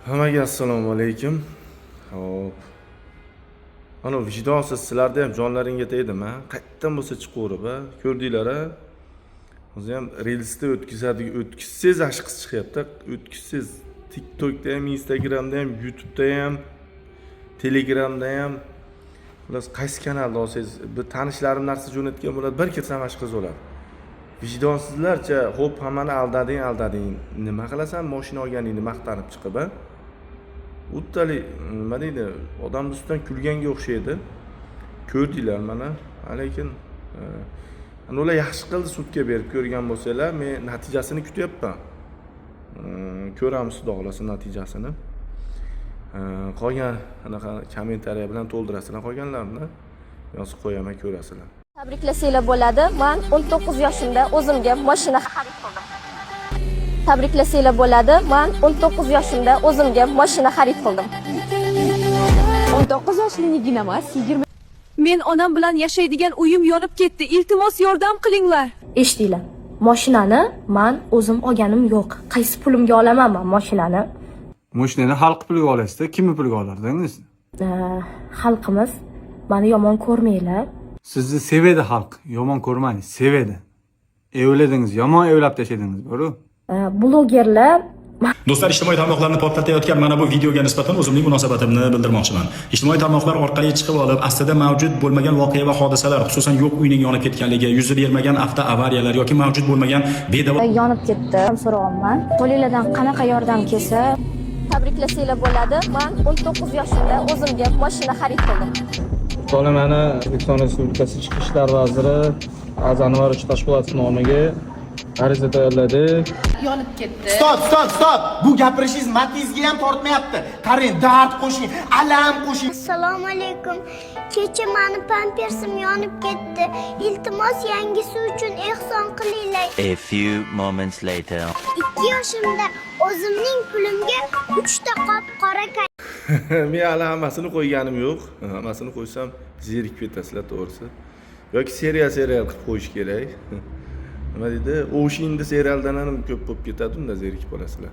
Hammaga assalomu alaykum. Xo'p. Ana vijdonsiz, sizlarda ham jonlaringga tegdimi? Qayerdan bo'lsa chiqaverib, a? Ko'rdinglar, a? Hozir ham Reelsda o'tkazadi, o'tkazsangiz ashqi chiqyapti. O'tkazsangiz TikTokda ham, Instagramda ham, YouTube'da ham, Telegramda ham. Xullas, qaysi kanalda olsangiz, bir tanishlarim narsa jo'natgan bo'ladi, bir kirsam ashqiz bo'ladi. Vijdonsizlarcha, xo'p, hammani aldading, aldading. Nima qilasan mashina olganingni maqtanib chiqib, a? Uttali, nima deydi, odamni ustidan kulganga o'xshaydi. Ko'rdinglar mana, lekin ana ular yaxshi qildi sudga berib. Ko'rgan bo'lsanglar, men natijasini kutyapman. Ko'ramiz, xudo xohlasa, natijasini. Qolgan anaqa kommentariya bilan to'ldirasizlar, qolganlarini yozib qo'yaman, ko'rasizlar. Tabriklasanglar bo'ladi. Man 19 yoshimda o'zimga mashina xarid qildim. Tabriklasanglar bo'ladi. Man 19 yoshimda o'zimga mashina xarid qildim. 19 yoshli Nigina emas, 20 Men onam bilan yashaydigan uyim yonib ketdi. Iltimos, yordam qilinglar. Eshitinglar, moshinani man o'zim olganim yo'q. Qaysi pulimga olaman man moshinani? Mashinani xalq puliga olasizda, kimni puliga olardingiz? Xalqimiz, mani yomon ko'rmanglar. Sizni sevadi xalq, yomon ko'rmaydi, sevadi. Evladingiz, yomon evlab tashladingiz, boru. Blogerlar Do'stlar, ijtimoiy tarmoqlarni portlatayotgan mana bu videoga nisbatan o'zimning munosabatimni bildirmoqchiman. Ijtimoiy tarmoqlar orqali chiqib olib, aslida mavjud bo'lmagan voqea va hodisalar, xususan yo'q uyning yonib ketganligi, yuz bermagan avtoavariyalar yoki mavjud bo'lmagan bedavo Yonib ketdi, so'rayapman qo'linglardan qanaqa yordam kelsa. Tabriklasanglar bo'ladi. Man 19 yoshimda o'zimga mashina xarid qildim. Mani O'zbekiston Respublikasi Ichki ishlar vaziri Aziz Anvarovich Toshpo'latov nomiga ariza tayyorladik. Yonib ketdi. Стоп, стоп, стоп! Bu gapirishingiz Matizga ham tortmayapti. Qarang, dard qo'shing, alam qo'shing. Assalomu alaykum. Kecha mani pampersim yonib ketdi. Iltimos, yangisi uchun ehson qilinglar. A few moments later. 2 yoshimda o'zimning pulimga uchta qop qora Men hali hammasini qo'yganim yo'q. Hammasini qo'ysam, zerikib ketasizlar, to'g'risi. Yoki serial serial qilib qo'yish kerak. Nima deydi, O'shinni serialdan ham ko'p bo'lib ketadi, unda zerikib qolasizlar.